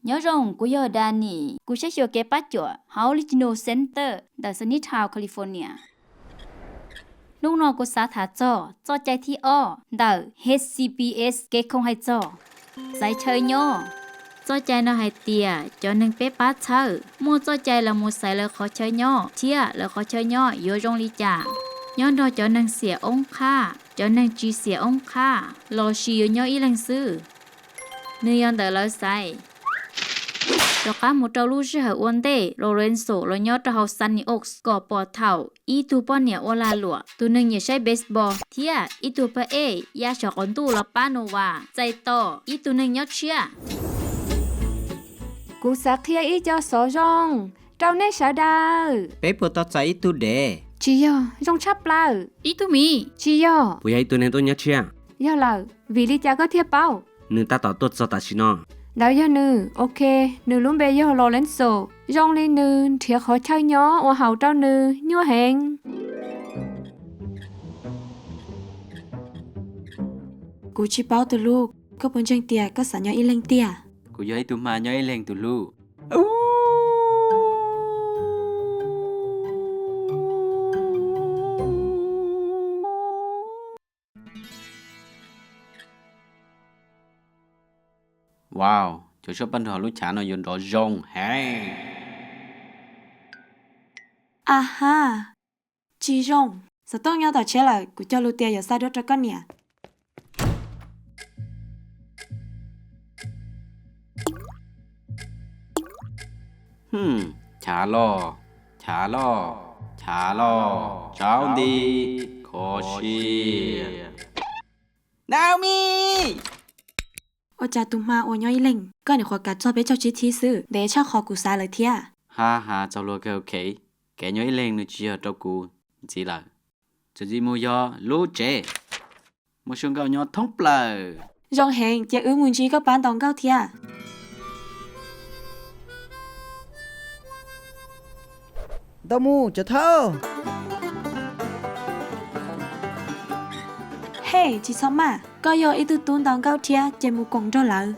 Nyob zoo, kuv yog Danny, kuv saib xyuas kev pab cuam hauv Latino Center ntawm Sunnytown, California. Hnub no kuv xav tham txog txoj cai thib ob ntawm H C P S kev khoom hais txog xaiv chaw nyob. Txoj cai no hais tias cov neeg peb pab txhawb muaj txoj cai los mus xaiv lawv qhov chaw nyob thiab lawv qhov chaw nyob yuav zoo li cas, nyob nrog cov neeg xiam oob qhab, cov neeg tsis xiam oob qhab, lossis yuav nyob ib leeg xwb. Nws yog ntawm lawv xaiv. Rov qab mus rau lub sij hawm ua ntej, Lorenzo los nyob rau hauv Sunny Oaks kom pom thaum ib tug poj niam ua lag luam, tus neeg nyiam saib baseball, thiab ib tug phab ej ya saum qaum ntuj los pab Nova txais tos ib tug neeg nyob tshiab. Kuv xav qhia ib co xov zoo rau nej sawv daws. Peb puas tau txais ib tug dev? Tsis yog. Zoo tshaj plaws. Ib tug miv? Tsis yog. Puas yog ib tug neeg tuaj nyob tshiab? Yog lawm. Vim li cas koj thiaj paub? Nws tab tom tuaj txog tam sim no. Ntawd yog nws. Ok, nws lub npe yog Lorenzo. Zoo li nws nrhiav qhov chaw nyob uas haum rau nws nyuaj heev. Kuv tsis paub tus hlub, koj puas ntseeg tias koj xav nyob ib leeg tiag? Kuv yog ib tug hma nyob ib leeg tus hlub. Wow, cov suab paj nrog lub chav no yuav nrov zoo heev. Aha, tsis zoo. Xov tooj nyob tom tshiab lawm, kuv cog lus tias yuav xa dua rau koj niam. Chav loj, chav loj, chav loj, tsaub nti, kho siab. Naomi! Ua cas tus hma uas nyob ib leeg, koj nyuam qhuav kav txog peb caug tsib thib xwb, ntev tshaj qhov kuv xav lawm thiab. Ha ha, txaus luag kawg, ok. Kev nyob ib leeg nws tsis yog rau kuv ntxiv lawm. Txuas ntxiv mus yog lub tsev. Muaj suab nkauj nyob thoob plaws. Zoo heev, cia wb mus ntsib koj pab ntaus nkauj thiab. Ntau mus, cov thawj. Hej, tsis txhob maj, koj yog ib tug tub ntaus nkauj thiab ces mus koom nrog lawv.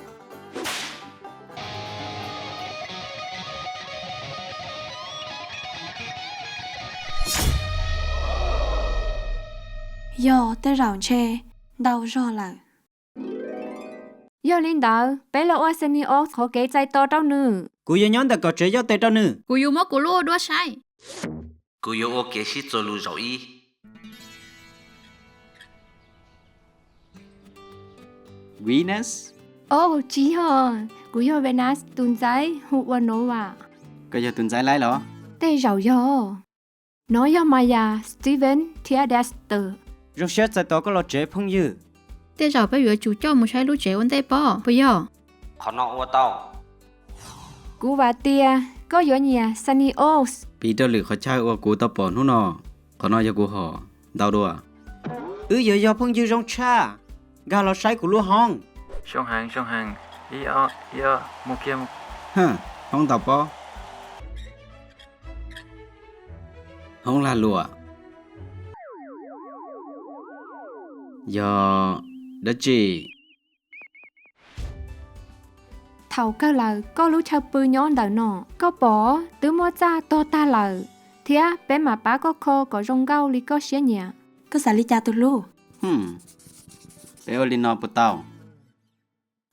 Yog tej zaum ntshe ntau zog lawm. Yog li ntawd peb los ua Sunny Oaks qhov kev txais tos rau nws. Kuv yuav nyob ntawm kaum tsev yoj tes rau nws. Kuv yuav muab kuv lub ua duab saib. Kuv yuav ua kev sib txuas lus zaum ib. Venus? Oh, tsis yog, kuv yog Venus tus ntxhais hu ua Nova. Koj yog tus ntxhais laib los? Tej zaum yog. Nov yog Maya, Steven thiab Dexter. Zoo siab txais tos koj los tsev phooj ywg. Tej zaum peb yuav tsum coj mus saib lub tsev ua ntej pob, puas yog? Qhov no ua tau. Kuv vam tias koj yuav nyiam Sunny Oaks. Piv rau lwm qhov chaw uas kuv tau pom hnub no, qhov no yog kuv hom ntau dua. Wb yuav yog phooj ywg zoo tshaj. Nkag los saib kuv lub hoob. Zoo heev, zoo heev. Ib ob, ib ob, mus kiag mus. Hoob ntau pob. Hoob lag luam. Yog dab tsi? Thaum kawg lawm koj lub chaw pw nyob ntawm no, koj pom twb muab txaj tog tag lawm, thiab peb mam pab koj kho kom zoo nkauj li koj siab nyiam. Koj xav li cas tus hlub? Peb ua li no puas tau?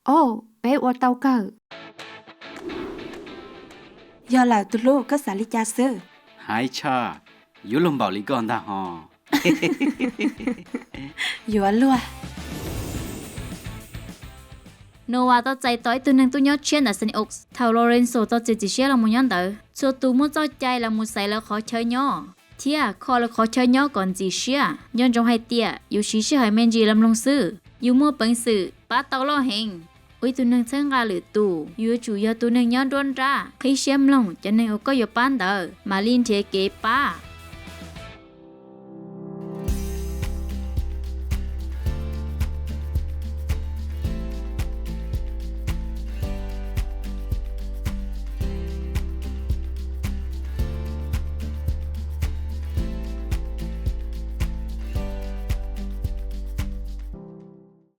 Au, peb ua tau kawg. Yog lawm tus hlub, koj xav li cas xwb? Haib tshaj, yuav luag npaum li koj ntag ho. Yuav luag. Nova tau txais tos ib tug neeg tuaj nyob tshiab ntawm Sunny Oaks. Thaum Lorenzo tau txiav txim siab los mus nyob ntawd, txhua tus muaj txoj cai los mus xaiv lawv qhov chaw nyob thiab kho lawv qhov chaw nyob kom ntxim siab. Nco ntsoov hais tias yus siv sij hawm me ntsis los mloog xwb, yus muaj peev xwm pab tau loj heev. Ua ib tug neeg txhawb nqa lwm tus, yus yuav tsum yog tus neeg nyob nruab nrab, qhib siab mloog cov neeg uas koj yuav pab ntawd mam li nrhiav kev pab.